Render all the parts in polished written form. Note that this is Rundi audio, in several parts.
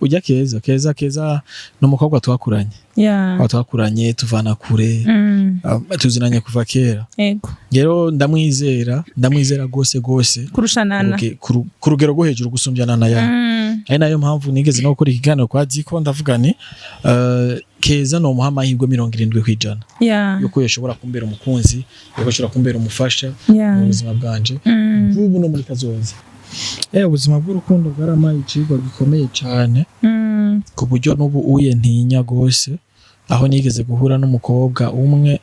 Ujya Keza, Keza, Keza ni umukobwa twakuranye. Aho twakuranye, tuvana kure. Tuzinanye kuva kera. Rero ndamwizera, ndamwizera gose gose. Kurusha Nana. Ku rugero rwo hejuru gusumbya Nana ya. Ari nayo mpamvu nigeze no gukora ikiganiro kwa Ziko, ndavuga ni Keza ni umuha amahirwe 70% yuko yashobora kumbera umukunzi, yuko ashobora kumbera umufasha mu buzima bwanje bw'ubu no muri kazoza. Ubuzima bw'urukundo bwaramaye icigwa gikomeye cane, ku buryo n'ubu uye ntinya gose. Aho nigeze guhura n'umukobwa umwe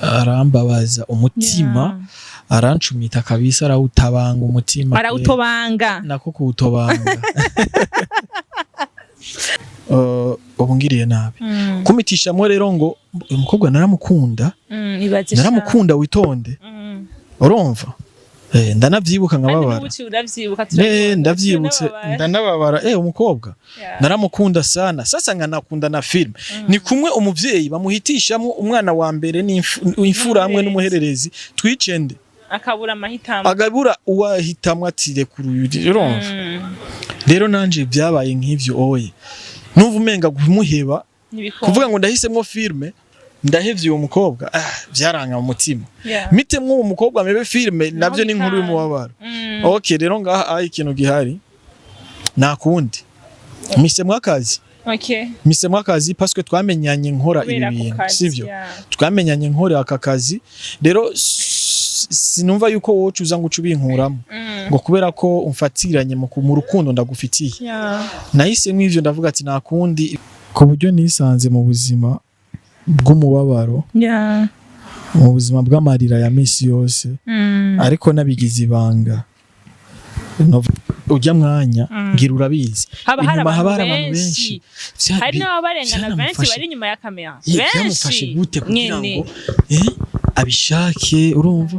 arambabaza umutima, arancumita kabisa, arawutabanga umutima. Arawutobanga. Nako kuwutobanga. Ubu ngiriye nabi kumitishamwo rero ngo uyu mukobwa naramukunda. Ibaze sha. Naramukunda, witonde. Urumva, ndanavyibuka Kandi nkababara. n'ubu uravyibuka, turabibona, Ndavyibutse. tunababara. Ndanababara. Umukobwa naramukunda sana, sasa nkanakunda na film. Ni kumwe umuvyeyi bamuhitishamwo umwana wa mbere imfura hamwe N'umuhererezi. n'umuhererezi, twicende. Akabura amahitamo. Agabura uwahitamwo ati rekura uyu, urumva. Rero nanje byabaye nk'ivyo oye, numva umenga kumuheba, Ntibikunda. kuvuga ngo ndahisemwo filme, ndahevye uwo mukobwa, vyaranga mu mutima. Mitemwo uwo mukobwa mebe filme, navyo ni inkuru bikanga. y'umubabaro. Okay, rero ngaha ayi ikintu gihari nta kundi, misemwo akazi. Misemwo akazi parce que twamenyanye nkora ibi Kubera ako bintu, kazi, sivyo? Yeah. Twamenyanye nkora aka kazi, rero sinumva yuko wowe uza ngo uce ubinkuramo ngo kubera ko umfatiranye mu rukundo ndagufitiye. Nahisemwo ivyo, ndavuga ati nta kundi, ku buryo nisanze mu buzima bw'umubabaro, mu buzima bw'amarira ya misi yose, ariko nabigize ibanga. Ujya mwanya ngira urabizi, Haba hari inyuma haba abantu hari abantu benshi. benshi. Hari n'ababarengana benshi Vyaramufashe. bari inyuma ya kamera. Byamufashe Benshi. gute kugira Nyene. ngo abishake, urumva,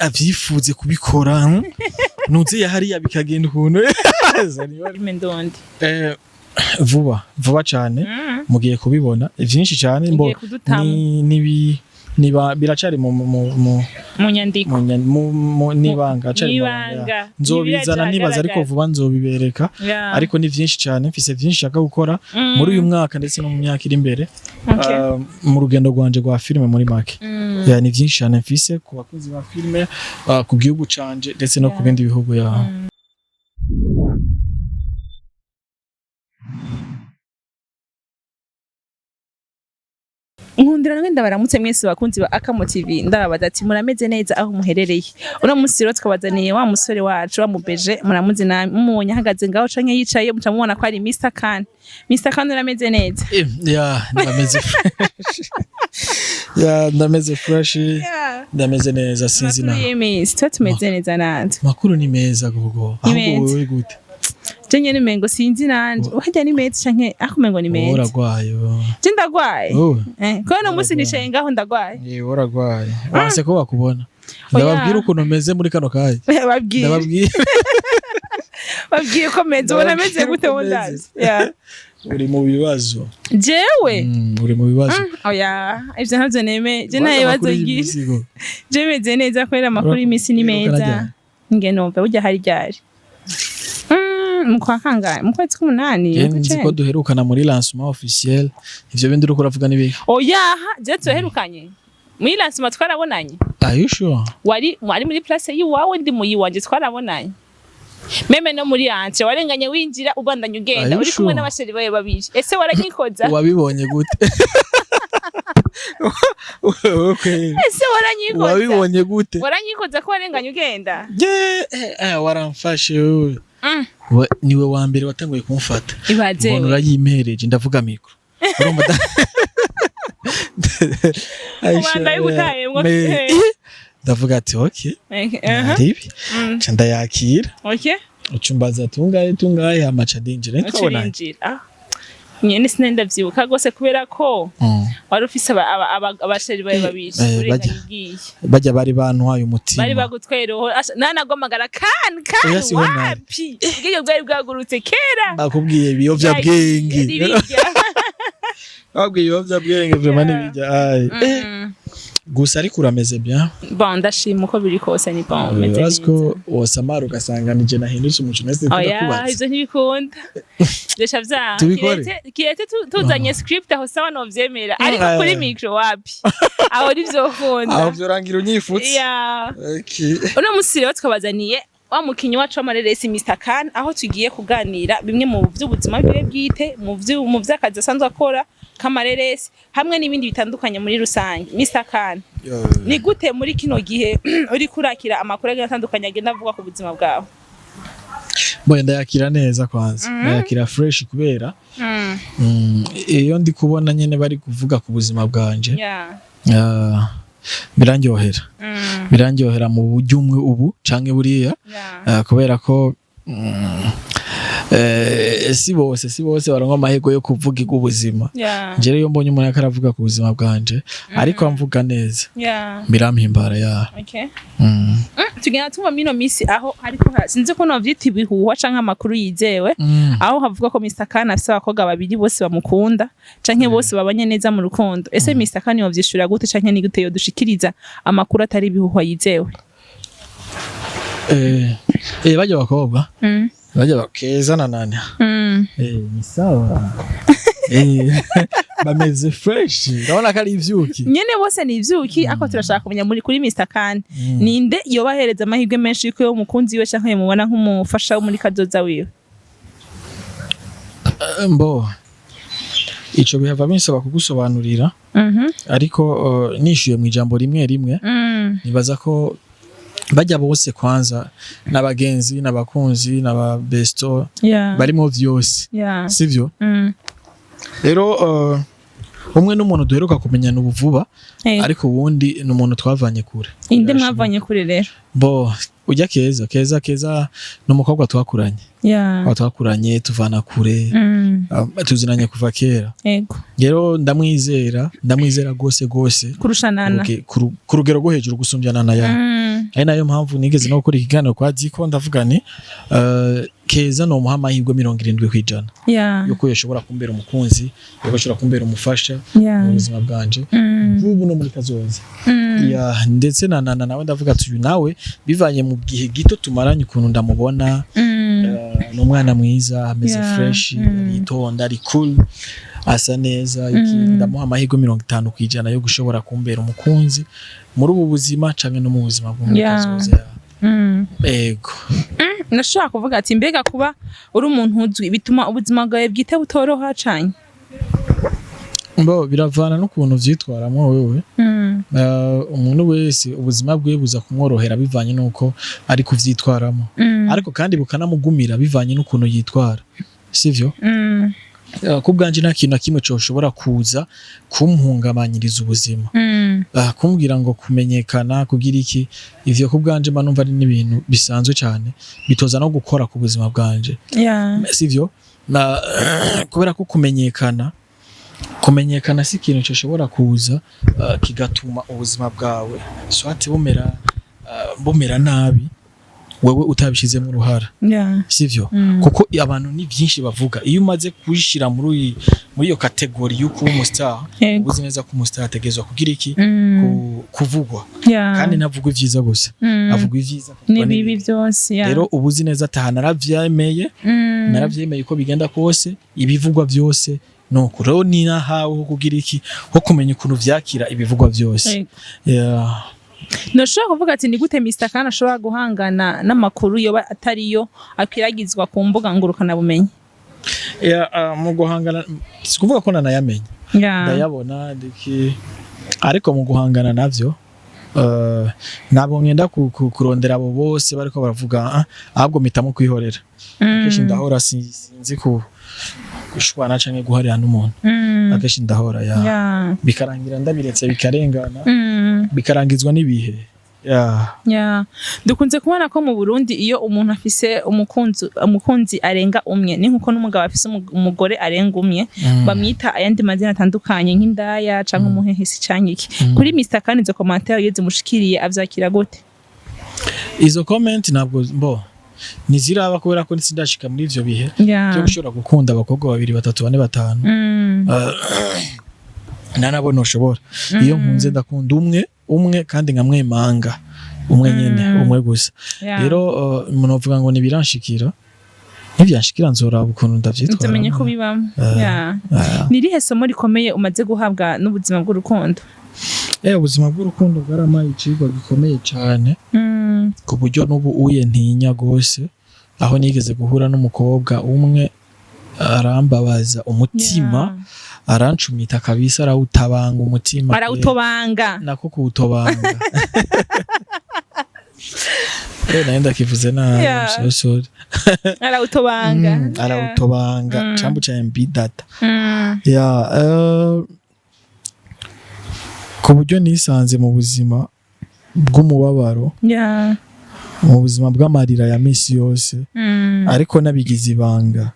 avyifuze kubikora, Nuze ya hariya bikagenda ukuntu. Filime ndondi. Vuba vuba cane mugiye kubibona vyinshi cane mbo Mugiye kudutamo. Nibi niba biracari mu mu mu Mu nyandiko. Nibanga acari mu banga. Mw'ibanga. Nzobizana nibaza, ariko vuba nzobibereka. Ariko ni vyinshi cane, mfise vyinshi nshaka gukora muri uyu mwaka ndetse no mu myaka iri imbere. Mu rugendo rwanje rwa filime muri make. Ya, ni vyinshi cane mfise ku bakozi ba filime, ku gihugu canje ndetse no ku bindi bihugu ya. Nkundira namwe ndabaramutse mwese bakunzi ba Akamo TV, ndababaza ati murameze neza aho muherereye? Uno munsi rero twabazaniye wa musore wacu wa mubeje, muramuzi namwe, mumubonye ahagaze ngaho canke yicaye muca mubona ko ari Mr Khan. Mr Khan, urameze neza? Ya, ndameze fresh. Ya, ndameze fresh. Ndameze neza, sinzi Amakuru na. y'iminsi? Tuba tumeze neza natwe. Makuru ni meza gogo. Ni Ahubwo meza. wewe gute? Je nyene umengo sinzi nanje harya ni meza canke ariko umengo ni Wowe meza. uragwaye wowe. Je ndagwaye. Wowe. Kubera uno munsi nicaye ngaho ndagwaye. Yewe, uragwaye. Wanse ko bakubona. Oya. Ndababwira ukuntu meze muri kano kanya. Babwiye. Ndababwira. Babwiye ko meze, ubona meze gute? Ndababwira uko Wondazi. meze. Yeah. Uri mu bibazo. Jewe? Uri mu bibazo. Oya, ivyo ntavyo nemeye. Je nta Waza bibazo amakuru ngira. y'imizigo. Je meze neza kubera amakuru y'iminsi ni Uriruka meza. najyanye. Nge numva burya hari ryari. Mu kwa kangahe? Mu kwezi k'umunani, Je mu nzi ko kw'icenda. duherukana muri lancement officiel. Ivyo bindi uriko uravuga n'ibiki? Oya, je tuherukanye. Muri lancement twarabonanye. Are you sure? Wari muri place yiwawe, ndi mu yiwanje, twarabonanye. Même no muri anje warenganye winjira ubandanya ugenda Are you uri kumwe sure? n'abasheri bawe babiri. Ese waranyikoza? Wabibonye gute? Wewe kweli. Ese waranyikoza? Wabibonye gute? Waranyikoza ko warenganye ugenda? Ye, waramfashe wewe. Niwe wa mbere watanguye kumfata. Ibaze. Mbona We. urayimpereje, ndavuga micro. Urumva Aisha, Ubanda yugutaye, ngo ndavuga ati okay, Aha. naribi. Nca ndayakira. Ucumbaza tungahe tungahe, amaca ndinjira ntitwabonanye. Ucurinjira. Ah. Nyene sinari ndavyibuka rwose kubera ko wari ufise abasheri bawe babiri, urenganye ugiye. Bajya bari bantwaye umutima. Bari bagutwaye roho. Nanagomagara kan kan. Oya, siho nari. Wapi, ubwenge bwari bwagurutse kera. Bakubwiye ibiyovyabwenge. Ntibirya. Bakubwiye ibiyovyabwenge vraiment, ntibijya. Ai. Gusa ariko urameze bien? Bon, ndashima, uko biri kose ni bon, meze Urazi neza. ko wosamara ugasanga nije nahindutse umuco nese. Oya. Ndakubaza. Ivyo ntibikunda, vyosha vyaha. Tubikore? Kiretse tuzanye script, aho sawa, novyemera, ariko kuri micro wapi, aho ntivyokunda. Aho vyorangira unyifutse. Yeah. Okay. Uno musi rero twabazaniye wa mukinyi wacu w'amareresi, Mr Khan, aho tugiye kuganira bimwe mu vy'ubuzima bwiwe bwite, mu vy'akazi asanzwe akora k'amareresi, hamwe n'ibindi bitandukanye muri rusange. Mr Khan, ni gute muri kino gihe uriko urakira amakuru agiye atandukanye agenda avuga ku buzima bwawe? Boye, ndayakira neza kwanza, ndayakira fresh kubera iyo ndi kubona nyene bari kuvuga ku buzima bwanje, birandyohera. Birandyohera mu buryo umwe ubu canke buriya, kubera ko si bose baronka amahirwe yo kuvuga ubuzima. Nje rero iyo mbonye umuntu ariko aravuga ku buzima bwanje, ariko amvuga neza, birampimbara ya. Tugenda tumva mino misi aho ariko sinzi ko novyita ibihuhwa canke amakuru yizewe, aho havuga ko Mr Khan afise abakobwa babiri bose bamukunda canke bose babanye neza mu rukundo. Ese Mr Khan yovyishura gute, canke ni gute yodushikiriza amakuru atari ibihuhwa yizewe? Bajya bakobwa, bajya bakeza na nani, ni sawa, bameze fresh, ndabona ko ari ivyuki. Nyene bose ni ivyuki, ariko turashaka kumenya muri kuri Mr Khan, ninde yobahereza amahirwe menshi yuko yo umukunzi wiwe canke yomubona nk'umufasha wo muri kazoza wiwe? Mbo ico bihava binsaba kugusobanurira, ariko nishuye mu ijambo rimwe rimwe, nibaza ko bajya bose kwanza n'abagenzi n'abakunzi n'aba besto, barimo vyose, sivyo? Rero umwe n'umuntu duheruka kumenyana ubu vuba, ariko uwundi ni umuntu twavanye kure. Inde mwavanye kure rero? Bo ujya Keza, Keza ni umukobwa twakuranye. Aho twakuranye, tuvana kure, tuzinanye kuva kera. Rero ndamwizera, ndamwizera gose gose. Kurusha Nana? Ku rugero rwo hejuru gusumbya Nana ya. Ari nayo mpamvu nigeze no gukora ikiganiro kwa Ziko, ndavuga ni Keza nomuha amahirwe 70% yuko yoshobora kumbera umukunzi, yuko ashobora kumbera umufasha mu buzima bwanje nk'ubu no muri kazoza. Ya, ndetse na Nana nawe ndavuga ati uyu nawe, bivanye mu gihe gito tumaranye, ukuntu ndamubona, ni umwana mwiza, ameze fresh, aritonda, ari cool, asa neza iki. Ndamuha amahirwe 50% yo gushobora kumbera umukunzi muri ubu buzima canke no mu buzima bwo muri kazoza. Ego. Nashaka kuvuga ati mbega kuba uri umuntu uzwi bituma ubuzima bwawe bwite butoroha cane? Mbo biravana n'ukuntu vyitwaramwo wewe. Umuntu wese ubuzima bwe buza kumworohera bivanye n'uko ari kuvyitwaramo, ariko kandi bukanamugumira bivanye n'ukuntu yitwara, sivyo? Ku bwanje nta kintu na kimwe coshobora kuza kumuhungabanyiriza ubuzima, kumbwira ngo kumenyekana kugira iki. Ivyo ku bwanje mba numva ari n'ibintu bisanzwe cyane, bitoza no gukora ku buzima bwanje, sivyo? Na kubera ko kumenyekana si ikintu gishobora kuza kigatuma ubuzima bwawe swati bumera nabi wewe utabishizemo uruhara, sivyo? Kuko abantu ni byinshi bavuga. Iyo umaze kuyishira muri iyo catégorie yo kuba umustar, uzi neza ko umustar ategerezwa kugira iki? Kuvugwa. Kandi ntavugwa ivyiza gusa, avuga ivyiza, akavugwa n'ibibi n'ibibi. Byose, yeah. Rero uba uzi neza ati aha naravyemeye, naravyemeye uko bigenda kose, ibivugwa byose. Nuko rero ni nahawe ho kugira iki? Ho kumenya ukuntu vyakira ibivugwa byose. Yeah. Ntushobora kuvuga ati ni gute Mr Khan ashobora guhangana n'amakuru yoba atariyo akwiragizwa ku mbuga ngurukanabumenyi? Yeah, mu guhangana, si kuvuga ko nanayamenye, ndayabona ndiki, ariko mu guhangana navyo, ntabwo ngenda kurondera abo bose bariko baravuga, ahubwo mpitamo kwihorera. Akenshi ndahora, sinzi ku gushwana canke guharira n'umuntu. Akenshi ndahora ya, bikarangira ndabiretse, bikarengana, bikarangizwa n'ibihe ya. Yeah. Dukunze kubona ko mu Burundi iyo umuntu afise umukunzi arenga umwe, ni nkuko n'umugabo afise umugore arenga umwe, bamwita ayandi mazina atandukanye nk'indaya canke umuhehesi canke iki. Kuri Mr Khan, izo commentaire iyo zimushikiriye avyakira gute? Izo comment ntabwo mbo ntiziraba, kubera ko sindashika muri ivyo bihe byo gushobora gukunda abakobwa babiri, batatu, bane, batanu. Nanabo ntushobora. Iyo nkunze, ndakunda umwe umwe kandi nkamwemanga umwe nyene, umwe gusa. Rero umuntu avuga ngo ntibiranshikira, nibyanshikira nzoraba ukuntu ndavyitwara. Ntumenye ko bibamo. Ni irihe somo rikomeye umaze guhabwa n'ubuzima bw'urukundo? Ubuzima bw'urukundo bwaramaye icigwa gikomeye cane, ku buryo n'ubu uye ntinya gose, aho nigeze guhura n'umukobwa umwe arambabaza umutima, arancumita kabisa, arawutabanga umutima. Arawutobanga. Nako kuwutobanga. Nayo ndakivuze nabi. So sorry. Arawutobanga. Arawutobanga. Cambu ca MB Data. Ya, ku buryo nisanze mu buzima bw'umubabaro, mu buzima bw'amarira ya misi yose, ariko nabigize ibanga.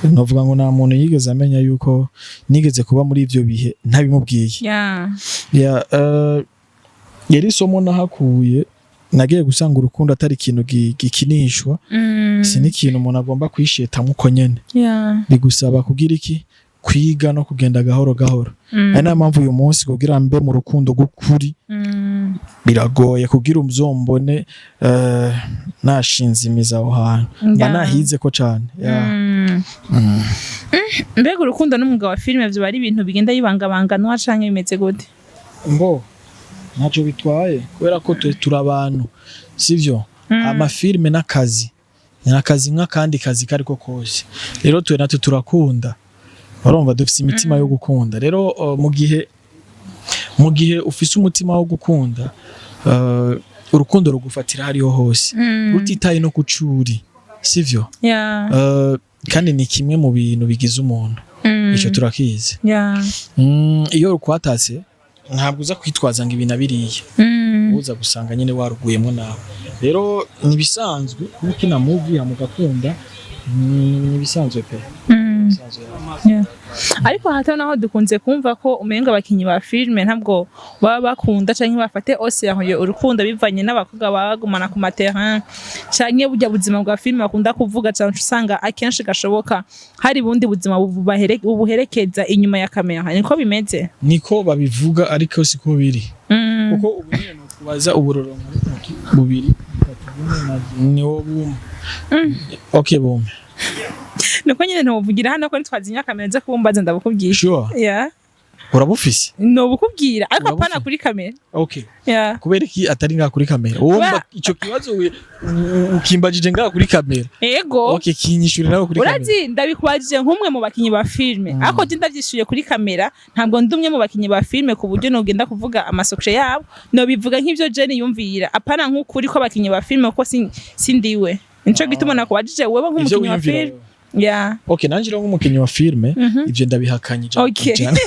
Novuga ngo nta muntu yigeze amenya yuko nigeze kuba muri ivyo bihe ntabimubwiye. Ya, yari isomo nahakuye. Nagiye gusanga urukundo atari ikintu gikinishwa, si n'ikintu umuntu agomba kwishetamwo uko nyene. Bigusaba kugira iki? Kwiga no kugenda gahoro gahoro. Ari nayo mpamvu uyu munsi kugira mbe mu rukundo rw'ukuri biragoye kugira uzombone nashinze imizi aho hantu mba nahize ko cane. Yeah. Mbega urukundo n'umwuga wa filime vyoba ari ibintu bigenda bibangabanganwa canke bimeze gute? Mbo ntacyo bitwaye, kubera ko twe turi abantu, sivyo? Amafilme n'akazi ni akazi nk'akandi kazi kariko kose. Rero twe natwe turakunda, urumva dufise imitima yo gukunda. Rero mu gihe ufise umutima wo gukunda, urukundo rugufatira hariho hose, rutitaye no kucuri, sivyo? Kandi ni kimwe mu bintu bigize umuntu. Ico turakizi. Iyo rukwatatse ntabwo uza kwitwaza ngo ibi na biriya, uza gusanga nyine waruguyemo nawe. Rero nibisanzwe kuba ukina movie hama ugakunda, ni ibisanzwe pe. Ibisanzwe. Yeah. Ariko hata naho dukunze kumva ko umenga abakinyi ba filime ntabwo baba bakunda canke bafate ose yahuye urukundo bivanye n'abakobwa baba bagumana ku materrain canke burya buzima bwa filime bakunda kuvuga cane, usanga akenshi gashoboka hari bundi buzima bubuherekeza inyuma ya kamera. Niko bimeze? Niko babivuga, ariko siko biri, kuko ubu nyine nukubaza uburoro nka butatu, bubiri, butatu, bune niwo bumwe. Okay, bumwe. Niko nyine ntovugira hano ko ntitwazinya kamera nze kubumbaza ndabukubwira. Sure? Yeah. Urabufise? Nobukubwira, ariko Urabufise? apana kuri kamera. Okay. Yeah. Kubera iki atari ngaha kuri kamera? Wowe ico kibazo ukimbajije ngaha kuri kamera? Ego. Okay, kinyishure nawe kuri kamera. Urazi ndabikubajije nk'umwe mu bakinyi ba filime, ariko je ndavyishuye kuri kamera. Ntabwo ndi umwe mu bakinyi ba filime ku buryo nogenda kuvuga amasokre yabo. Nobivuga nk'ivyo Jenny yumvira, apana nk'ukuri ko abakinyi ba filime, kuko sindiwe. Nico gituma nakubajije wewe Ivyo nk'umukinyi wa wiyumvira filime. wewe. Yeah. Okay, nanje rero nk'umukinyi wa filime, ivyo ndabihakanye ijana ku ijana.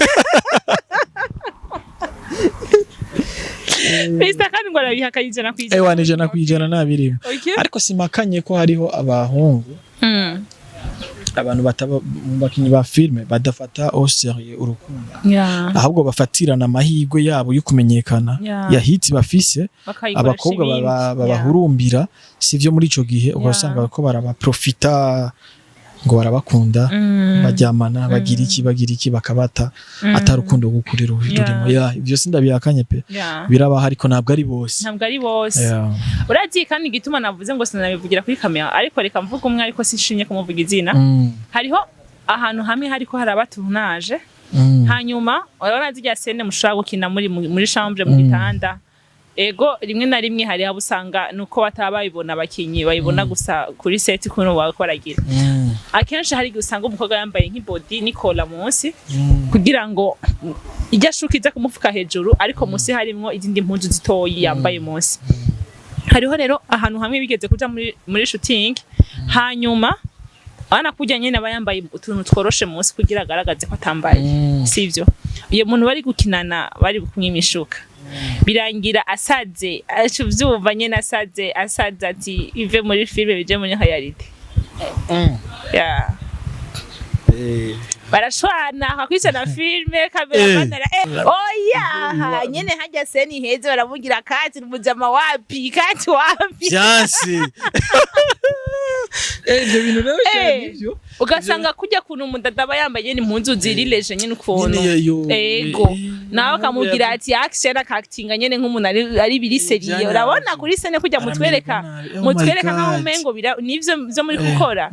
Mr. Kandi ngo arabihakanye 100%. Ewa, ni 100% nabirimo. Ariko simakanye ko hariho abahungu, abantu bataba mu bakinyi ba filime badafata au sérieux urukundo, ahubwo bafatirana amahirwe yabo yo kumenyekana, ya hit bafise, Bakayikoresha abakobwa ibindi. babahurumbira, sivyo? Muri ico gihe ugasanga bariko barabaprofita ngo barabakunda, baryamana, bagira iki, bagira iki, bakabata, atari urukundo rw'ukuri rurimo. Ya, ivyo sindabihakanye pe. Birabaho, ariko ntabwo ari bose. Ntabwo ari bose. Urazi kandi igituma navuze ngo sinabivugira kuri kamera, ariko reka mvuge umwe, ariko sinshimye kumuvuga izina. Hariho ahantu hamwe hariko haraba tournage, hanyuma urabona zirya scène mushobora gukina muri chambre mu gitanda. Ego, rimwe na rimwe hari abo usanga nuko bataba babibona, abakinyi bayibona gusa kuri set ukuntu baba baragira. Akenshi hari igihe usanga umukobwa yambaye nk'ibody n'ikora munsi, kugira ngo ijya shuka iza kumufuka hejuru, ariko munsi harimwo izindi mpuzu zitoyi yambaye munsi. Hariho rero ahantu hamwe bigeze kuja muri shooting, hanyuma ana kurya nyene aba yambaye utuntu tworoshe munsi kugira agaragaze ko atambaye, sivyo? Iyo muntu bari gukinana, bari kumwimishuka, birangira asaze, aca uvyumva nyene, asaze asaze ati ive muri filme bije muri réalité. Yeah. Barashwana akakwicana filme cameraman ara oya nyene hajya scène iheze baramugira kati mujama wapi kati wapi. Vyanse. Ibyo bintu rero Eh. nivyo. Ugasanga kujya kuntu umudada aba yambaye nyene impuzu zirileje nyene ukuntu. Nyene yo. Ego, nawe akamubwira ati action, akakitinga nyene nk'umuntu ari biri sérieux. Vyanyavyo. Urabona kuri scène kujya mutwereka Aramererwa nabi. Oh my mutwereka nkaho God. umengo nivyo vyo muri gukora.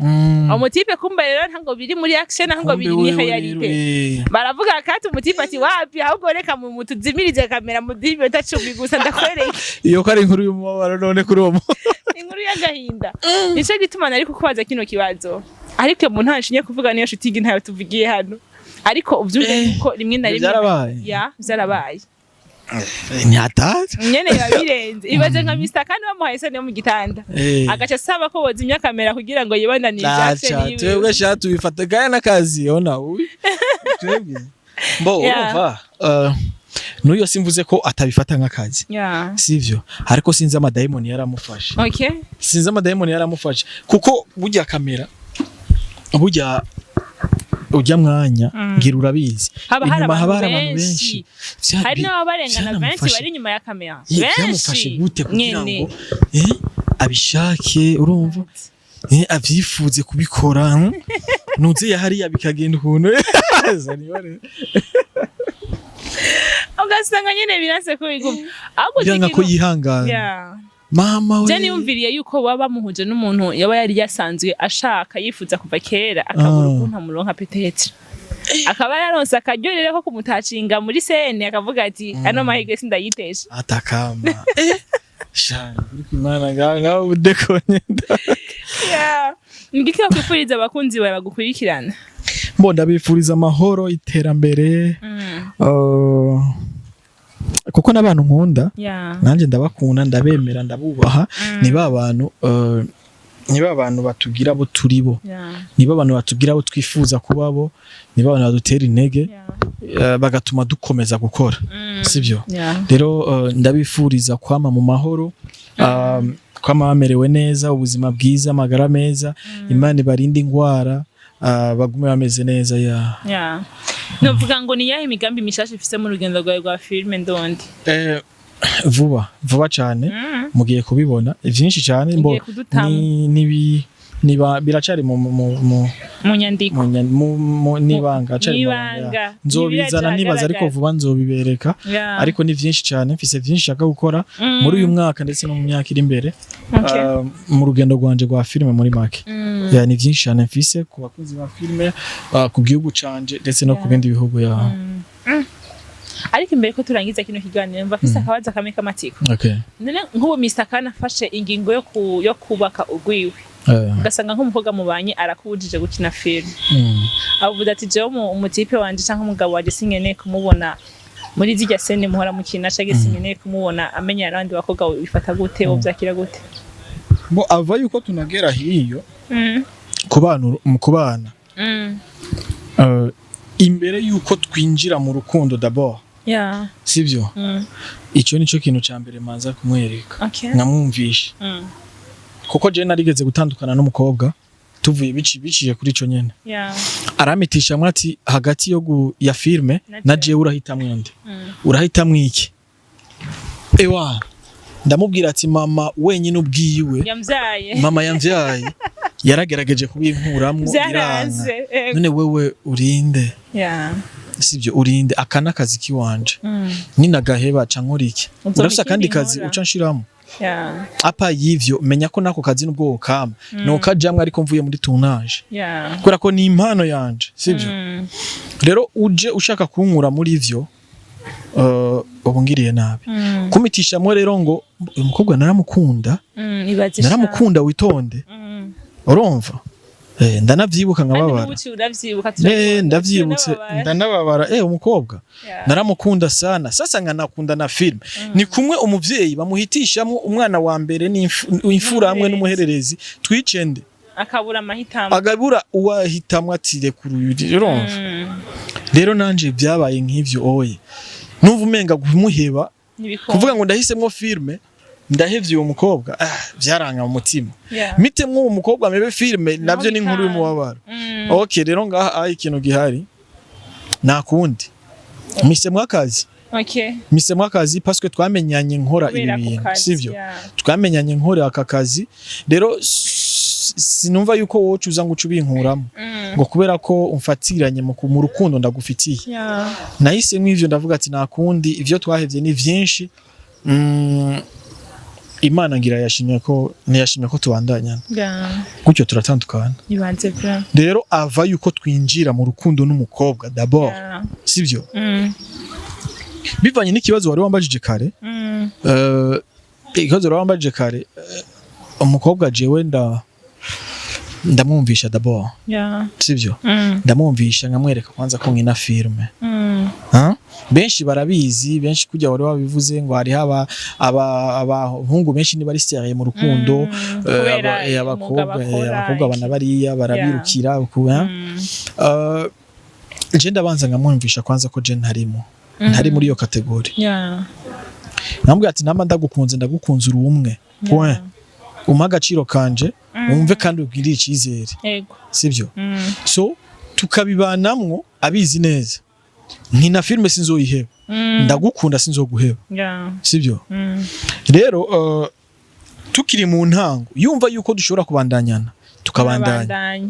Umutipe kumbe rero ntabwo biri muri action, ahubwo Kumbe biri ni wewe réalité. rero, Baravuga kati umutipe ati: "Wapi, ahubwo reka mu mutuzimirize kamera muduhe iminota 10 gusa ndakwereke." Iyo ko ari inkuru y'umubabaro none kuri uwo Inkuru y'agahinda. Nico gituma nari kukubaza kino kibazo, ariko mu ntashinye kuvuga niyo shooting ntayo tuvugiye hano, ariko uvyumve yuko rimwe na rimwe Vyarabaye? Ya, vyarabaye. Ntihatari. Nyene biba birenze. Ibaze nka Mr kandi bamuhaye scène yo mu gitanda, agaca asaba ko bozimya kamera kugira ngo yibananize action Acha yiwe. Twebwe sha tubifata gaya n'akazi ona ubi twebwe mbo urumva, n'uyo simvuze ko atabifata nk'akazi, sivyo, ariko sinzi amadayimoni yaramufashe. Sinzi amadayimoni yaramufashe, kuko burya kamera, burya ujya mwanya ngira urabizi, Haba hari inyuma haba abantu hari abantu benshi. benshi. Hari n'ababarengana benshi bari inyuma ya kamera. Byamufashe Benshi gute kugira nyene. ngo abishake, urumva, avyifuze kubikora, Nuze ya hariya bikagenda ukuntu. Zanibare. Ugasanga nyene biranse ko biguma ahubwo. Biranga ko yihangana. Mama we. Je niyumviriye yuko baba bamuhuje n'umuntu yaba yari yasanzwe ashaka, yifuza kuva kera, akabura ukuntu amuronka, peut-être akaba yaronse akaryo rero ko kumutacinga muri scène, akavuga ati: "Ano mahirwe sindayitesha." Atakama shana kuri kwimana ngaho ngaho udekonye. Yeah. Ngiki wakwifuriza abakunzi bawe bagukurikirana? Mbo ndabifuriza amahoro, iterambere, kuko n'abantu nkunda, nanjye ndabakunda, ndabemera, ndabubaha. Ni ba bantu batugira abo turi bo, ni ba bantu batubwira abo twifuza kuba bo, ni ba bantu badutera intege, bagatuma dukomeza gukora, sibyo? Yeah. Rero ndabifuriza kwama mu mahoro, kwama bamerewe neza, ubuzima bwiza, amagara meza, Imana ibarinde ingwara, bagume bameze neza ya. Yeah. Novuga ngo ni yahe imigambi mishasha ifise mu rugendo rwawe rwa filime ndondi? Vuba vuba cyane mugiye kubibona byinshi cyane mbo Ugiye kudutamo. ni nibi niba biracari mu Mu nyandiko. Mu n'ibanga acari mu N'ibanga. banga. Nzobizana nibaza, ariko vuba nzobibereka. Ariko ni byinshi cyane, mfise byinshi nshaka gukora muri uyu mwaka ndetse no mu myaka iri imbere, mu rugendo rwanje rwa filime muri make. Ya, ni byinshi cyane mfise ku bakozi ba filime, ku gihugu canje ndetse no ku bindi bihugu ya. Ariko imbere ko turangiza kino kiganiro, mva mfise akabazo kamwe k'amatsiko. None nk'ubu Mr. Khan afashe ingingo yo kubaka urwiwe, ugasanga nk'umukobwa mubanye arakubujije gukina filime, avuze ati: "Jewe umutipe wanje canke umugabo wanje sinkeneye kumubona muri zirya scène muhora mukina, canke sinkeneye kumubona amenyana n'abandi bakobwa", bifata gute, wovyakira gute? Bo ava yuko tunagera hiyo kubana, mu kubana, imbere yuko twinjira mu rukundo d'abord, sivyo? Ico nico kintu ca mbere manza kumwereka, nkamwumvisha, kuko je narigeze gutandukana n'umukobwa tuvuye biciye kuri ico nyene. Aramitishamwe ati: "Hagati ya filme Na na jewe. jewe urahitamwo nde? Urahitamwo iki?" Ewa, ndamubwira ati: "Mama wenyine ubwiwe Yamvyaye. mama yamvyaye yaragerageje kubinkuramwo biranga." Vyaranze. Ego. None wewe urinde? Sivyo, urinde? Aka n'akazi kiwanje. Ninagaheba ca nkora iki? Uzompa Urafise akandi ikindi kazi nkora. uca nshiramo apa y'ivyo? Menya ko nako kazi nubwo wokama nokajamwe, ariko mvuye muri tournage, kubera ko ni impano yanje, sivyo? Rero uje ushaka kunkura muri ivyo, ubu ngiriye nabi. Kumitishamwe rero ngo uyu mukobwa naramukunda. Ibaze sha. Naramukunda, witonde. Urumva, ndanavyibuka Kandi nkababara. n'ubu uravyibuka? Ndavyibutse Turababara. ndanababara. Umukobwa naramukunda sana, sasa nkanakunda na film. Ni kumwe umuvyeyi bamuhitishamwo umwana wa mbere n'imfura hamwe n'umuhererezi, twicende. Akabura amahitamo. Agabura uwahitamwo ati: "Rekura uyu." Urumva? Rero nanje byabaye nk'ivyo oye, numva umenga kumuheba, Ntibikunda. kuvuga ngo ndahisemwo filme, ndahevye uwo mukobwa, vyaranga mu mutima. Mitemwo uwo mukobwa mebe filme, navyo ni inkuru bikanga. y'umubabaro. Okay, rero ngaha ikintu gihari nta kundi, misemwo akazi. Misemwo akazi parce que twamenyanye nkora ibi Kubera ako bintu, kazi, sivyo? Yeah. Twamenyanye nkora aka kazi rero. Sinumva yuko wowe uza ngo uce ubinkuramo ngo kubera ko umfatiranye mu rukundo ndagufitiye. Nahisemo ivyo, ndavuga ati nakundi, ivyo twahevye ni vyinshi. Imana ngira yashimye ko ntiyashimye ko tubandanya gutyo, turatandukana. Ibanze bra. Rero ava yuko twinjira mu rukundo n'umukobwa d'abord, sivyo? Bivanye n'ikibazo wari wambajije kare, ikibazo wari wambajije kare, umukobwa jewe ndamwumvisha d'abord, sivyo? Ndamwumvisha, nkamwereka kwanza ko nkina filme. Ha? Benshi barabizi, benshi kujya wari wabivuze ngo hariho abahungu benshi niba ari sérieux mu rukundo, Kubera abakobwa umwuga bakora, abakobwa bana bariya barabirukira uku, ha? Je ndabanza nkamwumvisha kwanza ko je ntari muri iyo catégorie. Namubwira ati namba ndagukunze, ndagukunze uri umwe, point. Umpe agaciro kanje, wumve kandi ugirire icyizere, sibyo? So tukabibanamwo abizi neza, nkina filime sinzoyiheba, ndagukunda sinzoguheba, sibyo? Rero tukiri mu ntango, yumva yuko dushobora kubandanyana, tukabandanya. Turabandanya.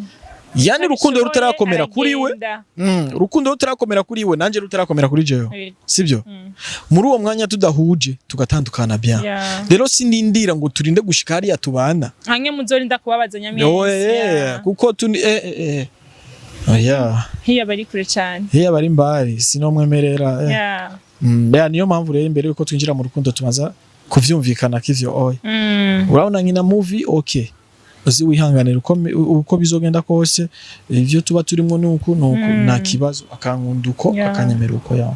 Yani urukundo rutarakomera kuri we, Aragenda. Urukundo rutarakomera kuri we, nanje rutarakomera kuri jewe, sibyo? Muri uwo mwanya tudahuje, tugatandukana bien. Rero sinindira ngo turinde gushika hariya tubana. Hamwe muzorinda kubabazanya mwese. Oye, kuko tuni oya. Hiya bari kure cyane. Hiya bari mbari sinomwemerera. Ya, niyo mpamvu rero imbere yuko twinjira mu rukundo tumaza kuvyumvikana k'ivyo oya. Urabona nkina movie, okay, uzi wihanganira uko bizogenda kose, ivyo tuba turimo nuku nuku, nta kibazo, akankunda uko, akanyemera uko ya.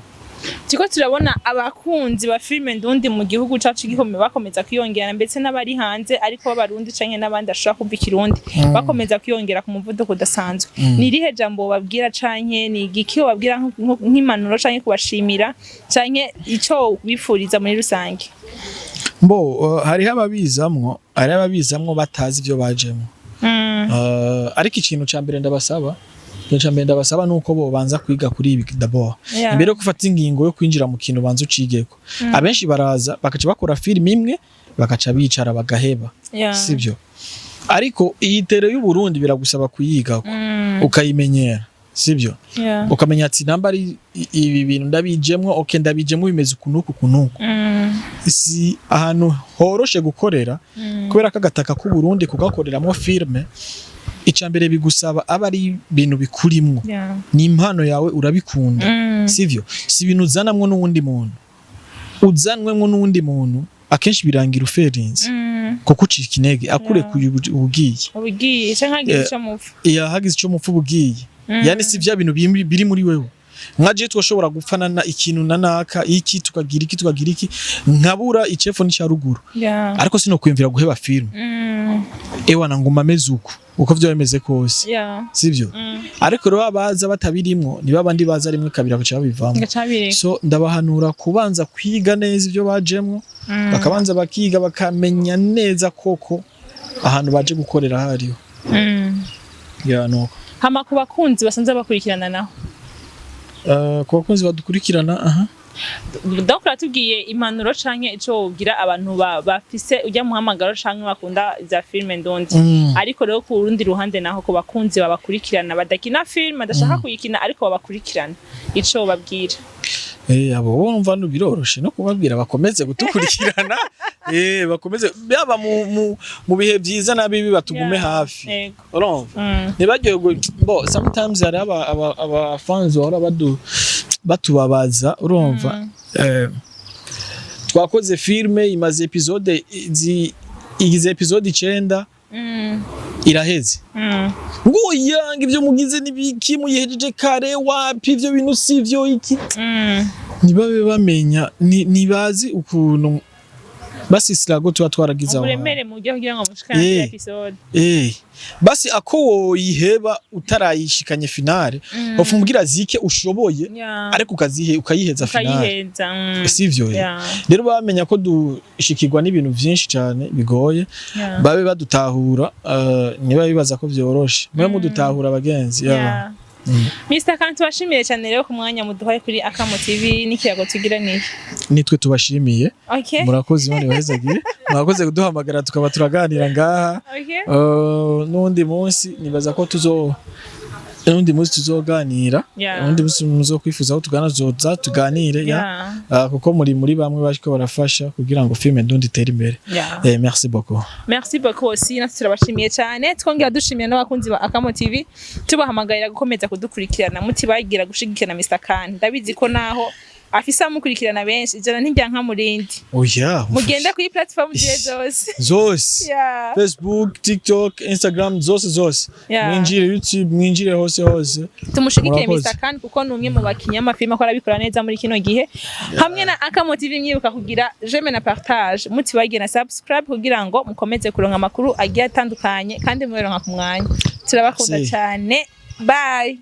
Turiko turabona abakunzi ba filime ndundi mu gihugu cacu gihome bakomeza kwiyongera, ndetse n'abari hanze ariko b'Abarundi canke n'abandi bashobora kumva Ikirundi bakomeza kwiyongera ku muvuduko udasanzwe. Ni irihe jambo wobabwira canke ni igiki wobabwira nk'impanuro canke kubashimira canke ico bifuriza muri rusange? Mbo hariho ababizamwo batazi ivyo bajemwo. Ariko ikintu ca mbere ndabasaba nuko bobanza kwiga kuri ibi d'abord. Imbere yo gufata ingingo yo kwinjira mu kintu, banza ucigeko. Abenshi baraza bakaca bakora film imwe, bakaca bicara bagaheba, sibyo? Ariko iyi terrain y'u Burundi biragusaba kuyigako, ukayimenyera, sibyo? Ukamenya ati namba ari ibi bintu ndabijemwo, okay, ndabijemwo, bimeze uku n'uku uku n'uku. Si ahantu horoshe gukorera, kubera ko agataka k'u Burundi kugakoreramwo filme, icya mbere bigusaba aba ari ibintu bikurimwo, ni impano yawe, urabikunda, sivyo? Si ibintu uzanamwo n'uwundi muntu. Uzanwemwo n'uwundi muntu akenshi birangira uferinze, kuko ucika intege akurekuye ubugiye. Ubugiye canke hagize ico mupfa. Iyo hagize ico mupfa ubugiye. Yani si vya bintu biri muri wewe. Nka je twashobora gupfana na ikintu na naka iki, tukagira iki, tukagira iki, nkabura icepfo n'icya ruguru, ariko sinokwiyumvira guheba filme. Ewa, na nguma meze uko uko vyo bimeze kose, sivyo? Ariko rero abaza batabirimwo niba abandi baza rimwe kabiri bagaca babivamo. Ngaca bireka. So ndabahanura kubanza kwiga neza ibyo bajemwo, bakabanza bakiga, bakamenya neza koko ahantu baje gukorera hariho. Ya, nuko. Hama ku bakunzi basanzwe bakurikirana naho? Ku bakunzi badukurikirana, aha. Donc uratubwiye impanuro canke ico wobwira abantu bafise ujya muhamagaro canke bakunda za filme ndundi. Ariko rero ku rundi ruhande naho, ku bakunzi babakurikirana badakina filme, badashaka kuyikina ariko babakurikirana, ico wobabwira? Abo bumva no biroroshe no kubabwira bakomeze gutukurikirana, bakomeze yaba mu bihe byiza na bibi, batugume hafi. Urumva, ntibaryoherwe. Bo sometimes hari aba fans bahora batubabaza, urumva, twakoze filme imaze episode igize episode 9, iraheze, ngo yanga ibyo mugize nibiki, muyihejeje kare, wapi, ivyo bintu sivyo iki. Ntibabe bamenya ntibazi ukuntu basisirago tuba twaragize aho hantu. Uburemere mu buryo kugira ngo mushikane episode. Basi ako woyiheba utarayishikanye finale, ufumbwira zike ushoboye, ariko ukazihe ukayiheza finale. Ukayiheza. Sivyo? Rero bamenya ko dushikirwa n'ibintu vyinshi cyane bigoye, babe badutahura, niba bibaza ko vyoroshe mwe mudutahura abagenzi. Yeah. Mr. Kantu, tubashimiye cyane rero ku mwanya muduhaye kuri Akamo TV n'ikiyago tugiraniye. Nitwe tubashimiye. Murakoze, Imana ibahezagire. Mwakoze kuduhamagara tukaba turaganira ngaha. N'undi munsi nibaza ko n'undi munsi tuzoganira. Undi munsi muzokwifuza ko tugana, tuzoza tuganire ya. Kuko muri bamwe bariko barafasha kugira ngo filime ndundi itere imbere. Merci beaucoup. Merci beaucoup aussi, natwe turabashimiye cyane, twongera dushimira n'abakunzi ba Akamo TV, tubahamagarira gukomeza kudukurikirana, mutibagira gushigikira Mr. Khan. Ndabizi ko naho afise amukurikirana benshi, 100 ntiryanka murindi. Oya. Mugende kuri platform ziye zose. Zose. Facebook, TikTok, Instagram, zose zose. Mwinjire YouTube, mwinjire hose hose. Tumushigikire. Murakoze. Mr. Khan, kuko ni umwe mu bakinyi b'amafilime akora abikora neza muri kino gihe. Hamwe na Akamo TV, mwibuka kugira j'aime na partage, mutibagiye na subscribe kugira ngo mukomeze kuronka amakuru agiye atandukanye kandi muberonka ku mwanya. Turabakunda Si. cyane. Bye.